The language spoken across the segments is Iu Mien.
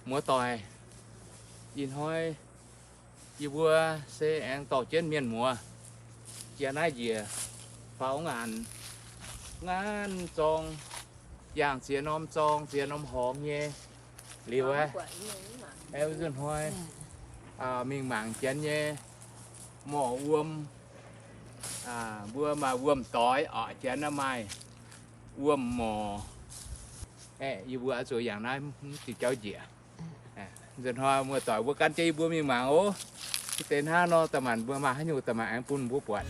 Muoz-doic, ih hnoi yie mbuo se aengx dorh jienv mienh muoz jiex naaiv njiec faaux ngaanc, ngaanc zorng, yangh ziex norm zorng ziex norm horngz nyei liuz aeqv, nzunc hnoi mingh mangc janx nyei morc wuom. Mbuo maaih wuom-doix oc, janx naaiv maaih wuom-morc. Aeqv, yie mbuo oix zuqc yangh naaiv diuh jauv njiec. Nzunc hnoi muoz-doic mbuo gan jienv yie mbuo mingh mangc oc. Deix hnangv nor da'maanc mbuo maaih haaix nyungc da'maanc aengx bun mbuo buatc.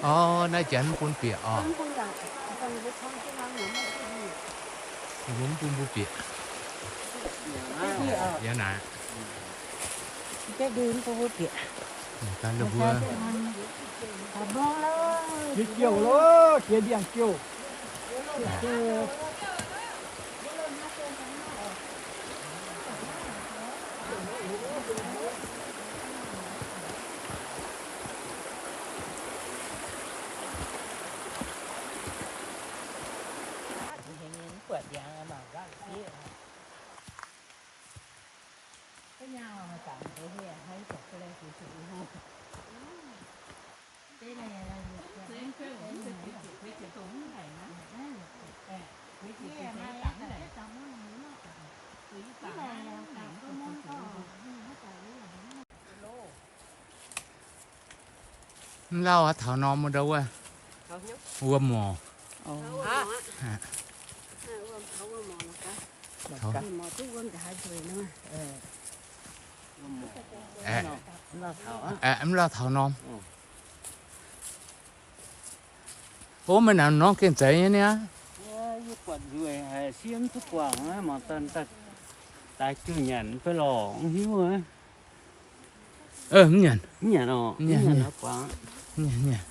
Orv, naaiv janx mv bun bieqc oc. Mbuo mv bun mbuo bieqc. Yaac naaic. Mbuo jiex jouh loh, jiex ndiangx-jouh. Mv lauh aqv, taux norm wuov ndau wuov, wuom-morc. Aeqv, mv lauh taux norm. Ov, meih naaic norm gengh zeiz nyei niaa. Yie buatc nzueic haic, siev mv duqv guangc aqv, mangc daaih daaih jiu nyanc fai lorqc, mv hiuv aqv. Mv nyanc. Mv nyanc oc, mv nyanc, mv nyanc.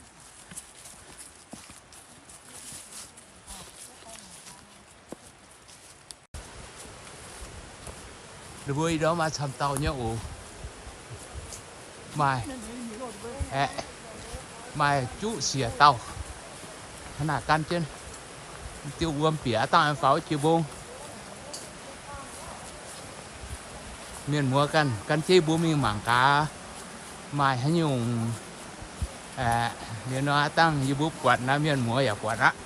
Ninh mbuo ih ndorm maaih camv dauh nyei oc. Maaih, aeqv, maaih juqv siec dauh. Hnangv naaic gan jienv diuh wuom bieqc aqv, dangh aengx faaux jiex mbong. Mienh muoz ganh, gan jienv mbuo mingh mangc gaax, maaih haaix nyungc. Aeqv, liuz nor aqv, dangh yie mbuo buatc naaiv, mienh muoz yaac buatc aqv.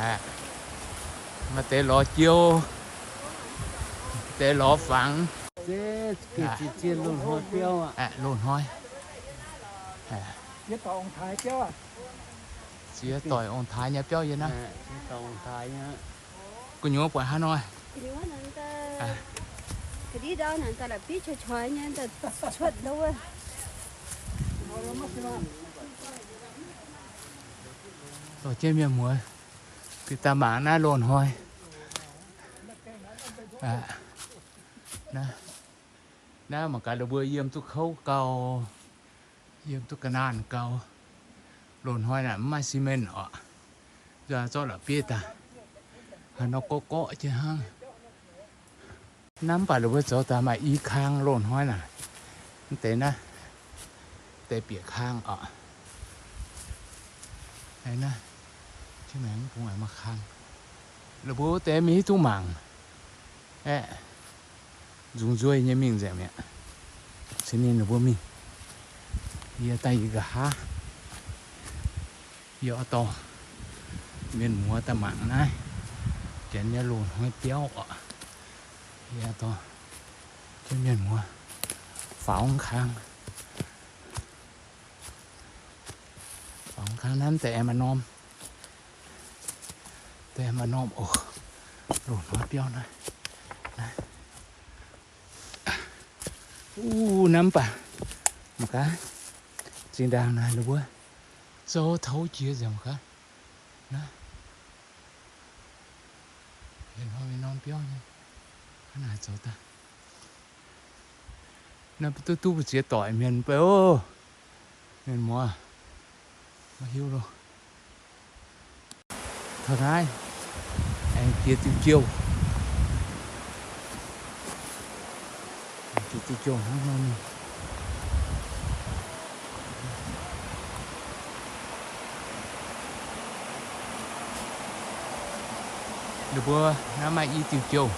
Aeqv, maaih deix lorz jiou, deix lorz fangx. Aeqv, loz-hnoi. Ziex doic ong-taaix nyei biauv yie naaiv. Gu'nyuoz buatc haaix nor? Dorh jienv mienh muoz bieqc daaih mangc naaiv loz-hnoi. Naaiv mangc gaax, ninh mbuo yiem duqv kouv gau, yiem duqv ga'naanh gau. Loz-hnoi naaic mv maaih cement oc. Nzunc zorqv la'bieiv daaih, haaix nor gorqv-gorqv jienv hnangv. Naaiv mv baac ninh mbuo zoux daaih maaih i kang loz-hnoi naaic. Mv deix naaiv, deix bieqc kang oc. Naaiv, naaiv, mv bung maaih kang. Ninh mbuo wuov deix mingh hiuv duqv mangc. Aeqv, nzungh nzueiz nyei mingh nzengc mi'aqv. Se ninh ninh mbuo mingh. Yie daaih yie nqa'haav, yie oix dorh mienh muoz daaih mangc naaiv janx nyei loz-hnoi biauv oc. Yie dorh jienv mienh muoz faaux kang. Faaux kang naaiv deix aengx maaih norm. Deix aengx maaih norm oc. Loz-hnoi biauv naaiv. Uv, naaiv mv baac mangc gaax, zinh ndaangc naaic ninh mbuo zouv touv jiex nzengc mangc gaax. Naaiv, ih hnoi mingh norm biauv nyei, hnangv naaic zoux daaih. Naaiv mbuo duqv duqv mbu'ziex doic mienh mv bei oc. Mienh muoz, maiv hiuv loh. Taux naaiv aengx jiex diuh jouh. Diuh jongh hnangv nor mingh. Ninh mbuo naaiv maaih i diuh jongh,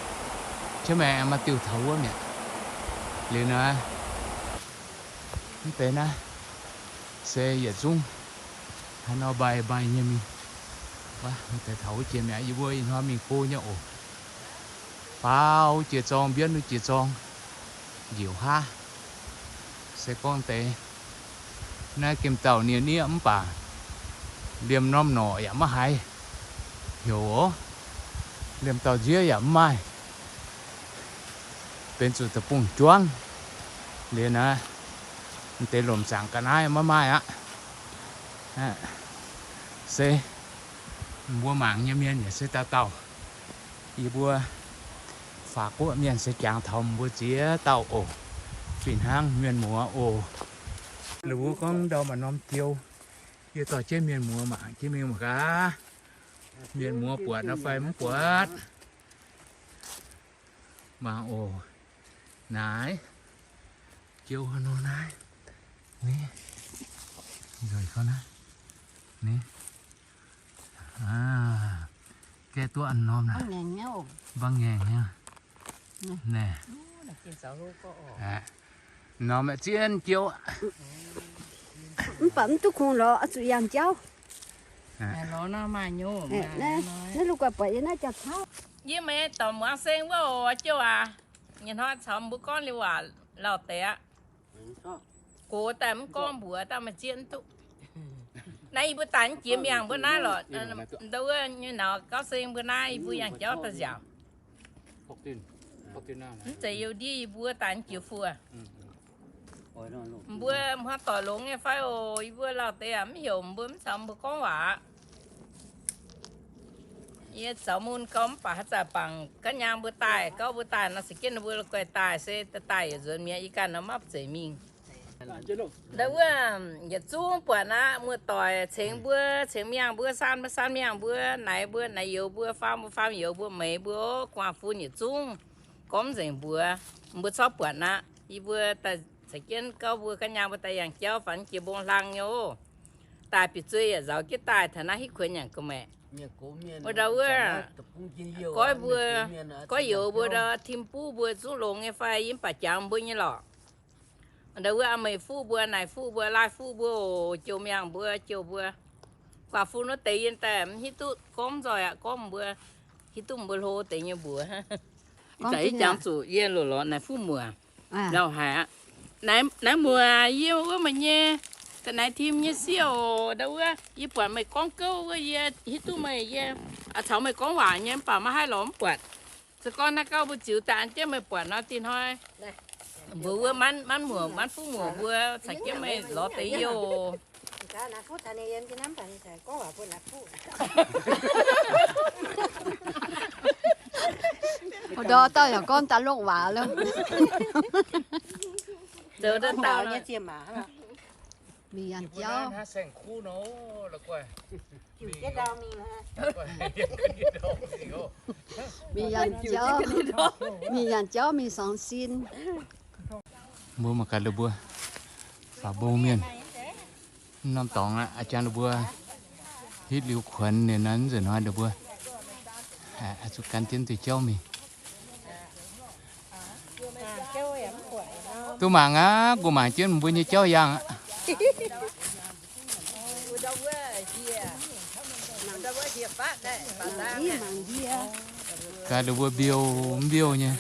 qiemx maengx maaih diuh taux wuov mi'aqv. Liuz naaiv, mv deix naaiv se yietc zungv haaix nor mbaih mbaih nyei mingh. Wuov deix taux wuov jiex mi'aqv. Yie mbuo ih hnoi mingh go nyei oc. Faaux wuov jiex zorng, mbienv wuov jiex zorng, njiec haav. Se gorngv deix naaiv gemh dauh nie-nieqv mv baac liemh norm norqc yaac maiv haiz heuc oc. Liemh dauh nziev yaac mv maaih. Benx zuqc deic-bung-juangv liuz naaiv, deix lomc zaangc ga'naaiv maiv maaih aqv. Se mbuo mangc nyei mienh yaac se dauh dauh. Yie mbuo Faax Guoqv mienh se jangx taux mbuo ziex dauh oc. Fih hnangv mienh muoz oc. La'buo gorngv ndau maaih norm jou, yie dorh jienv mienh muoz mangc jienv mingh mangc gaax. Mienh muoz buatc nor fai mv buatc. Mangc oc. Naaiv, jou haaix nor naaiv. Ni, nzueic gau naaiv. Ni, gaeqv duqv norm naaic. Mbangc ngaengc nyei. Naaiv, norm aeqv, zien jou. Mv baac mv duqv kungx lorz, oix zuqc yangh jauv. Naaiv, naaiv lungh guaih buatc yie naaiv jauv-tauv. Yie meih dorh muangx seng wuov oc, jouh aac. Nyei hnoi caux mbuo gorngv liuz waac lauh deix aqv. Gox daaih mv gorngv mbuox daaih maaih zieqv mv duqv. Naaiv yie mbuo daaih mv jiex miangh mbuo naaiv lorqc. Ndau wuov nyei nauz gauv seng mbuo naaiv yie mbuo yangh jauv daaih nziaauc. Mv zeiz youh ndiev yie mbuo daaih mv jiex fuoh. Mbuo hmuangv doic longx nyei fai oc, yie mbuo lauh deix aac mv heuc mbuo, mv caux mbuo gorngv waac aqv. Yie zoux mun gau mv baac haaix zanc bangc ga'nyaang mbuo daaih, gauv mbuo daaih nor, ceix jienv ninh mbuo la'guaih daaih se daaih yietc nzuonx mi'aqv. Yie ganh nor maiv zeiz mingh. Ndau wuov yietc zungv buatc aqv. Muoz-doic cengx mbuo, cengx miangh mbuo, saan mbuo, saan miangh mbuo, naaic mbuo, naaic youz mbuo, faam mbuo, faam youz mbuo, meix mbuo, gu'nguaaz-fun yietc zungv gorngv mv nzengc mbuox, mbuo corc buatc aqv. Yie mbuo daaih caux jienv gauv mbuo ga'nyaang mbuo daaih yangh jauv, fai jiex mbong hlang nyei oc. Daaih bieqc zuiz yaac nzauz jienv daaih taux naaiv hitv kuonx nyanc ga'maeqc. Wuov ndau wuov, goiv mbuo, goiv youz mbuo, tim buv mbuo zungv longx nyei fai, yie mv baac jangx mbuo nyei lorqc. Ndau wuov aa meix fuqv mbuo, naaic fuqv mbuo, laai fuqv mbuo oc, jouh miangh mbuo, jouh mbuo. Gu'nguaaz-fun wuov deix yie daaih mv hiuv duqv gorngv nzoih aqv, gorngv mbuo hiuv duqv mbuo hlo deix nyei mbuox. Ih zanc yie jangx zuqc yie loz-lorz naaic fuqv muoc. Lauh haic aqv. Naaiv muoc yie wuov meih nyei, ga'naaiv tim nyei sieqv oc. Ndau wuov yie buatc meih gorngv gouv wuov, yie hiuv duqv meih, yie caux meih gorngv waac nyei, mv baac maiv haih lorz mv buatc. Se gorngv naaiv gauh mbuo ziux daaih an jienv meih buatc nor, dinh hnoi mbuo wuov manv muoc, manv fuqv muoc mbuo caux jienv meih lorz deix youh. Ndau dauh yaac gorngv daaih longc waac loh. Zoux daaih daux nyei ziex maac. Mingh yangh jauv. Mingh yangh jauv, mingh yangh jauv mingh sorngx sin. Mbuo mangc gaax ninh mbuo faaux mbong mienh. Norm dorngx aqv, a'jang ninh mbuo hitv liuz kuonx ninh naaiv nzunc hnoi ninh mbuo zuqc gan jienv deix jauv mingh. Duqv mangc aqv, guh mangc jienv mbuo nyei jauv yangh aqv. Gaax ninh mbuo mbiouh mbiouh nyei.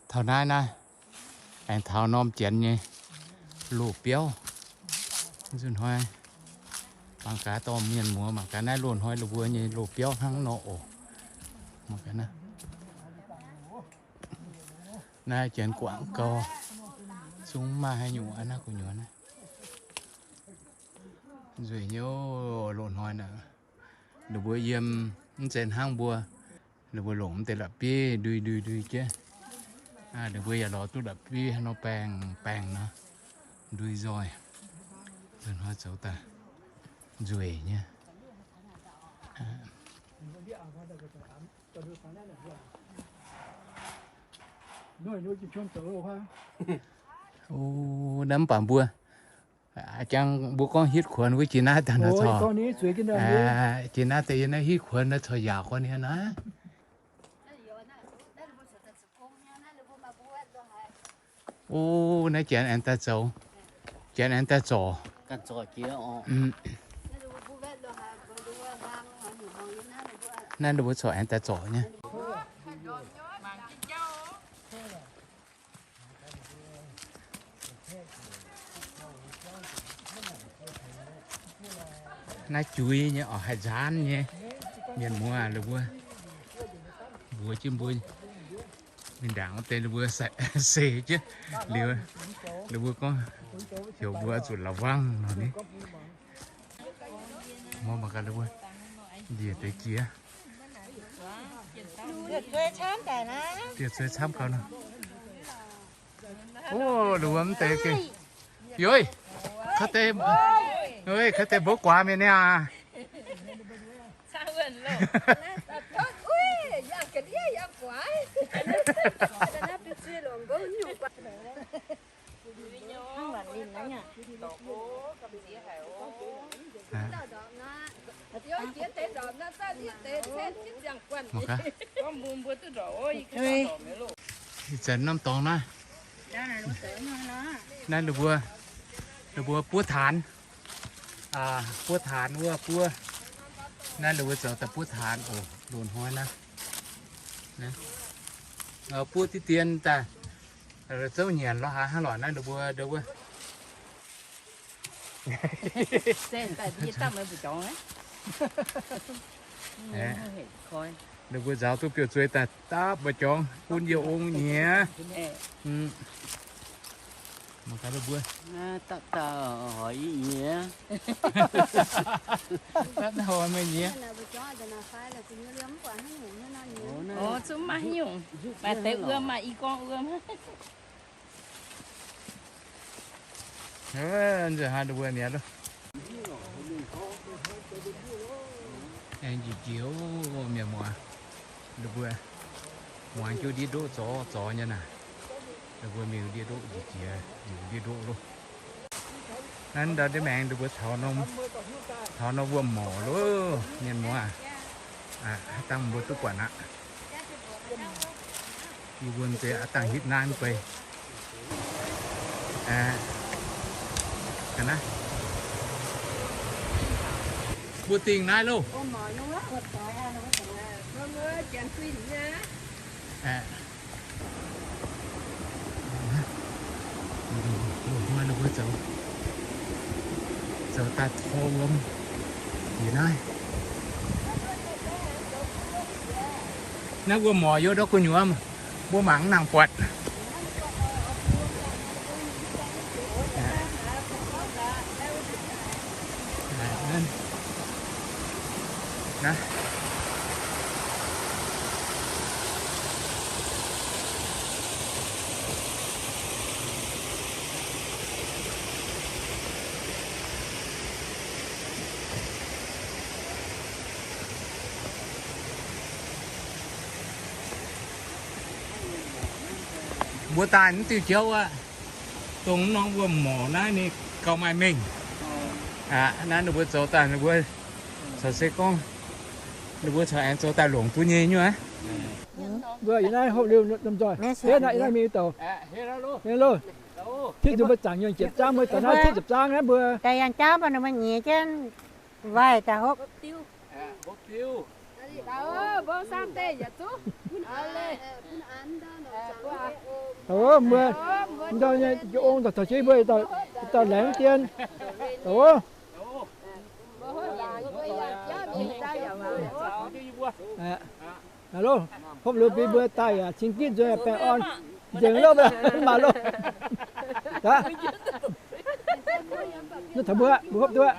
Taux naaiv naaiv, aengx taux norm janx nyei loz-biauv. Nzunc hnoi mangc gaax dorh mienh muoz mangc gaax naaiv loz-hnoi ninh mbuo nyei loz-biauv hnangv nor oc. Mangc gaax naaiv. Naaiv janx guangc gau, zungv maaih haaix nyungc aqv naaiv gu'nyuoz naaiv. Nzueic nyei oc, loz-hnoi naaic. Ninh mbuo yiem mv zeiz hnangv mbuo. Ninh mbuo longc mv deix la'bieiv ndui ndui ndui jienv. Ninh mbuo yaac lorz duqv la'bieiv haaix nor baengh baengh nor ndui nzoih. Hnoi zoux daaih nzueic nyei. O, naaiv mv baac mbuo, jang mbuo gorngv hitv kuonx wuov jiex naaiv daaih nor corc, jiex naaiv daaih yie naaiv hitv kuonx nor corc yaac gorngv niaa naaiv. O, naaiv janx aengx daaih zoux, janx aengx daaih zorc. Naaiv ninh mbuo corc aengx daaih zorc nyei. Naaiv juiz nyei oc, haih nzaanv nyei. Mienh muoz, ninh mbuo mbuox jienv mbuo, ninh ndaangc wuov deix ninh mbuo seix jienv liuz, ninh mbuo gorngv heuc mbuo zuqc la'wangv nor ni. Mbuo mangc gaax ninh mbuo njiec deix jiex. Dieh zuei camv gau nor. O, ninh mbuo mv deix gengh, yoi, ka'deix mbouv guaax mienh niaa. Ih zanc norm dorngx naaiv, naaiv ninh mbuo, ninh mbuo buov taanx, buov taanx wuov buov. Naaiv ninh mbuo zoux daaih buov taanx oc, loz-hnoi naaiv. Buov diqv dien daaih, zouv nyanc lorz haaix hnangv lorqc naaiv ninh mbuo ndau wuov. Ninh mbuo nzaaux duqv biouv-zueiz daaih dapv mbu'jorngx bun yie ong nyiex. Mangc gaax ninh mbuo. Dapv daaih meih nyiex. Nzunc haaix ninh mbuo mi'aqv loh. Aengx njiec jiex oc, mienh muoz. Ninh mbuo muangx jienv ndiev ndoqv zorz zorz nyei naaic. Ninh mbuo mingh ndiev ndoqv njiec jiex, liuz ndiev ndoqv loh. Naaiv ndau ndiev maengx ninh mbuo taux norm wuom-morc loh, mienh muoz. Aav, dangh mbuo duqv buatc aqv. Yie mbuo deix aav dangh hitv naaiv mv bei. Aav, ga'naaiv mbuo dingh naaiv loh. Aav, loz-hnoi ninh mbuo zoux, zoux daaih tor wuom yiem naaiv. Naaiv wuom-morc yiem ndau gu'nyuoz, mbuo mangc mv nangc buatc. Mbuo daaih mv diuh jauv aqv, dongh norm wuom-morc naaiv ninh gauh maaih mengh. Aqv, naaiv ninh mbuo zoux daaih ninh mbuo corc se gorngv ninh mbuo corc aengx zoux daaih longc duqv nyei nyuoqv. Mbuo yiem naaiv hopv liuz lomh nzoih, hietv naaiv, yiem naaiv mingh douc. Loh, hitv nzunc mbuo zaangc nyuonh ziepc zaang, mbuo doic naaiv hitv ziepc zaang naaiv mbuo. Daaih yangh jauv baac ninh mbuo nyiex jienv waaic daaih hopv. Mbuo ndau nyei ong taux jienv mbuo dauh laengz dien. Loh, hopv liuz bun mbuo daaih yaac cing gitv nzuonx baengh orn nzengc loh, mv baac loh. Aav, taux mbuo, mbuo hopv duqv aqv.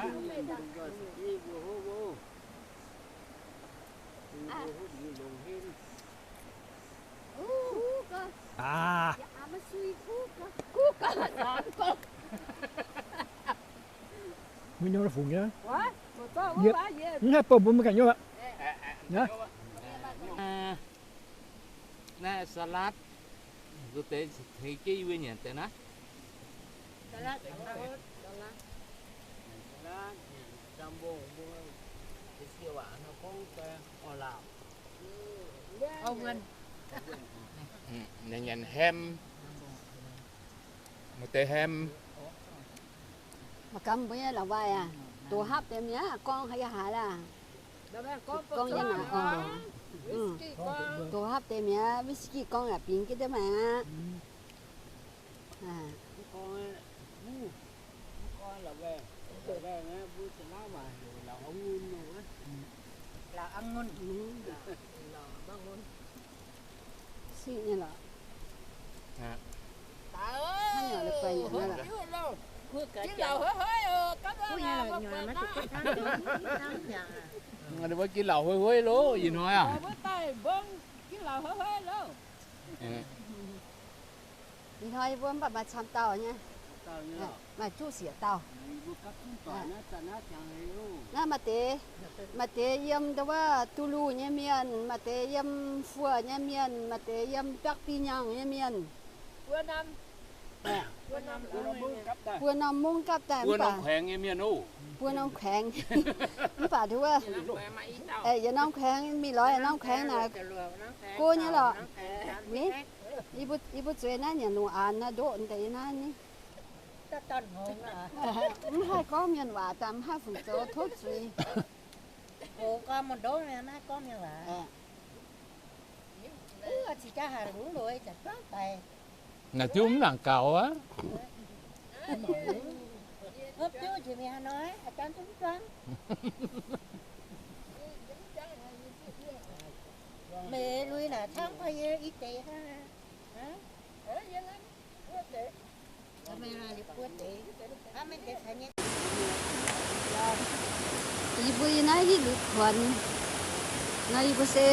Aav, mbuo nyei fungx nyei, mv haih bouh mbuo mv gaengh nyei aqv. Naaiv salad, nzuonx deix tengx jienv yie mbuo nyanc deix naaiv. Nyanc nyanc ham, maaih deix ham. Mangc gaax mbuo nyei la'waaic aac, dox hapv deix mi'aqv, gorngv haaix yaac haaix laah. Gorngv nyei naaic, dox hapv deix mi'aqv, whisky gorngv yaac bingx jienv deix maengc aqv. Siqv nyei lorqc. Wuov gin lauh hueiv hueiv loh, ih hnoi aac. Ih hnoi yie mbuo mv baac maaih camv dauh nyei, maaih juqv siec dauh. Naaiv maaih deix, maaih deix yiem ndau wuov Duluh nyei mienh, maaih deix yiem Fuoqv nyei mienh, maaih deix yiem Biakv Bih Nyangh nyei mienh. Buo norm mungv gapv daaih, buo norm แขวง nyei mienh oc. Buo norm แขวง. Mv baac nduov, yietc norm แขวง mingh lorz yietc norm แขวง naaic go nyei lorqc. Yie mbuo zueiz naaiv nyanc lungh aanx naaiv ndoqv deix naaiv ni. Mv haih gorngv mienh waac daaih, mv haih fungc zoux tov zuiz. Naaiv diuv mv nangc gaux aqv. Meih lui naaic camv kuh yie i deix hnangv. Yie mbuo yie naaiv hitv liuz kuonx nor, yie mbuo se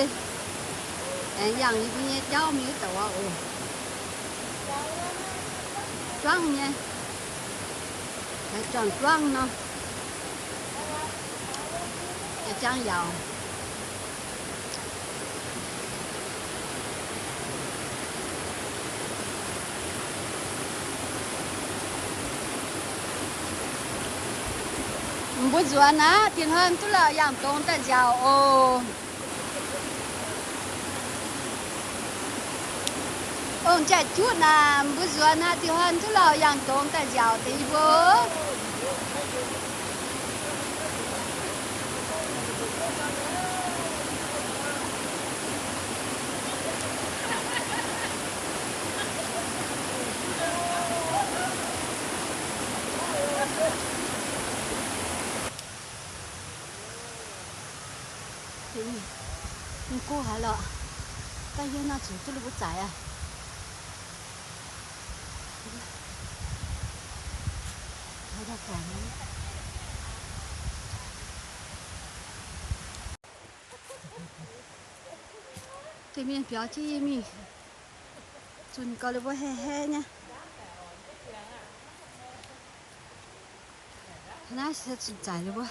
aengx yangh yie mbuo nyei jauv mingh wuov douc aqv oc. Juangv nyei, juangv juangv nor, jangv yaauc. Mbuo nzuonx aqv, dinh hnoi duqv lauh yangh dongz daaih nziaauc oc. Ong-jaaix-juqv naaic, mbuo nzuonx aqv, dinh hnoi duqv lauh yangh dongz daaih nziaauc deix mbuo. Mv guv haaix lorqc, daaih yiem nor zuqc duqv ninh mbuo zaic aqv. Deix mienh biaux jienv yie mingh, zunc gauh ninh mbuo hei hei nyei. Naaiv se zunc zaic ninh mbuo.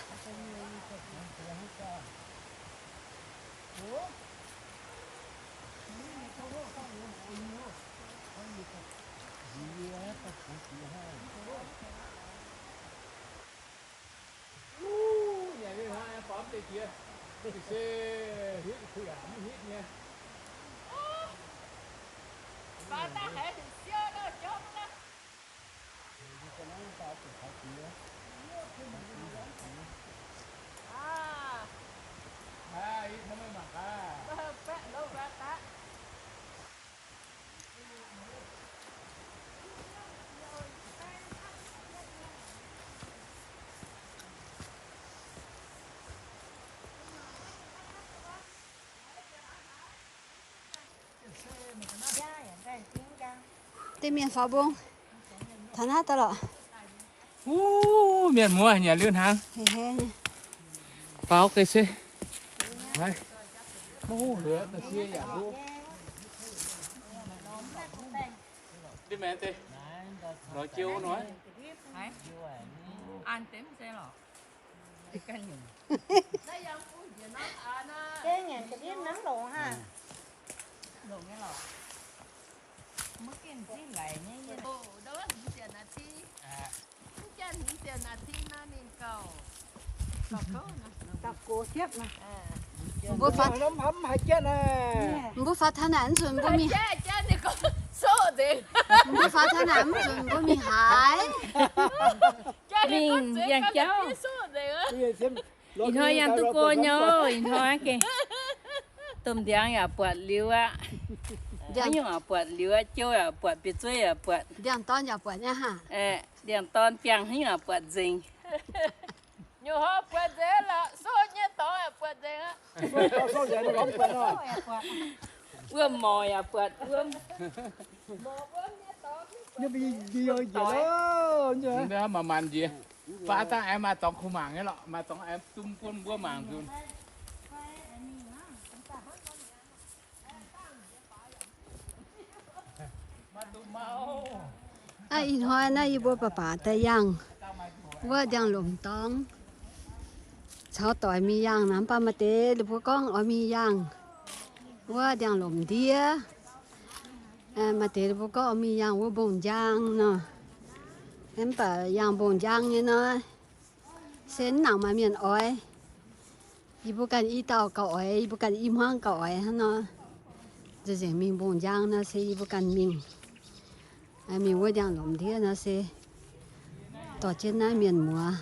Deix mienh faaux mbong taux naaiv daaih lorqc. Wuov, mienh muoz nyanc liuz hnaangx. Faaux ga'sie. Maiv huv heuc ga'sie yaac huv. Deix maengx deix, lorz jiou nor. An deix mv zeiz lorqc. Deix nyanc ga'ndiev mv longc haac. Longc nyei lorqc. Mbuo faaux, mbuo faaux taux naaic mv zunc mbuo mingh, mbuo faaux taux naaic mv zunc mbuo mingh haaix. Mingh yangh jauv. Ih hnoi yangh duqv go nyei, ih hnoi gengh domh ndiangx yaac buatc liuz aqv. Haaix nyungc yaac buatc liuz aqv, jou yaac buatc, biauv-zuov yaac buatc. Ndiangx-dorn yaac buatc nyei hnangv. Ndiangx-dorn biangh haaix nyungc yaac buatc nzengc. Wuom-morc yaac buatc, wuom. Maaih maanc njiec, baav dangh aengx maaih dorngx kuh mangc nyei lorqc, maaih dorngx aengx dun bun mbuo mangc nzunc. Ih hnoi naaiv yie mbuo baac baac daaih yangh wuov ndiangx-lomc dorngx caux doic mingh yangh nor, mv baac maaih deix ninh mbuo gorngv oix mingh yangh wuov ndiangx-lomc ndiev. Maaih deix ninh mbuo gorngv oix mingh yangh wuov mbong-njang nor. Mv baac yangh mbong-njang nyei nor, se mv nangc maaih mienh oix. Yie mbuo ganh i dauh gauh oix, yie mbuo ganh i hmuangv gauh oix hnangv nor, nzengc nzengc mingh mbong-njang nor se yie mbuo ganh mingh. Mingh wuov ndiangx-lomc ndiev nor se dorh jienv naaiv mienh muoz,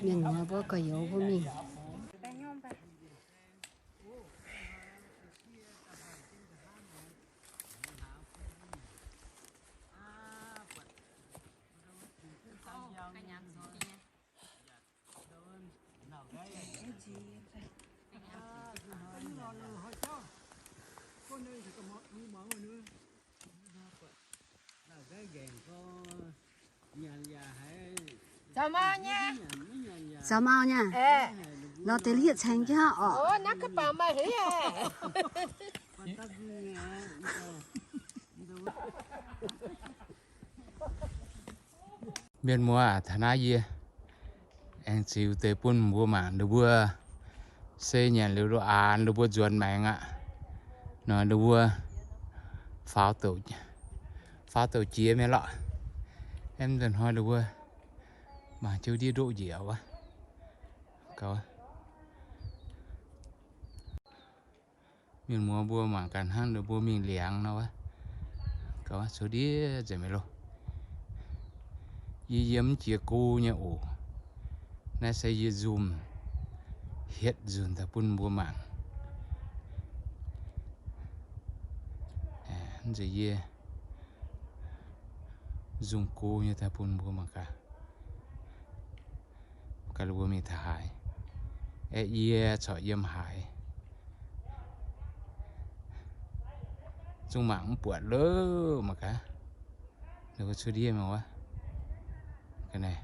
mienh muoz mbuo gorx-youz mbuo mingh. Zaux mau nyei. Lorz deix lietv caengx jienv oc. Mienh muoz aac, taux naaiv yie aengx ziux deix bun mbuo mangc, ninh mbuo se nyanc liuz lo aanx ninh mbuo nzuonx maengx aqv. Nor ninh mbuo faaux douc, faaux douc jiex mingh lorqc. Aeqv, ih hnoi ninh mbuo mangc jienv ndiev ndoqv njiec wuov. Mienh muoz mbuo mangc gaax hnangv ninh mbuo mingh liangx nor wuov. Gauh cuotv ndiev nzengc mingh loh. Yie yiem jiex go nyei oc. Naaiv se yie nzumh hietv nzunc daaih bun mbuo mangc. Nzunc yie nzumh go nyei daaih bun mbuo mangc gaax. Gaax ninh mbuo mingh taux haaix. Aeqv, yie corc yiem haaix. Zungv mangc mv buatc loh mangc gaax. Ninh mbuo cuotv ndiev mingh wuov. Ga'naaiv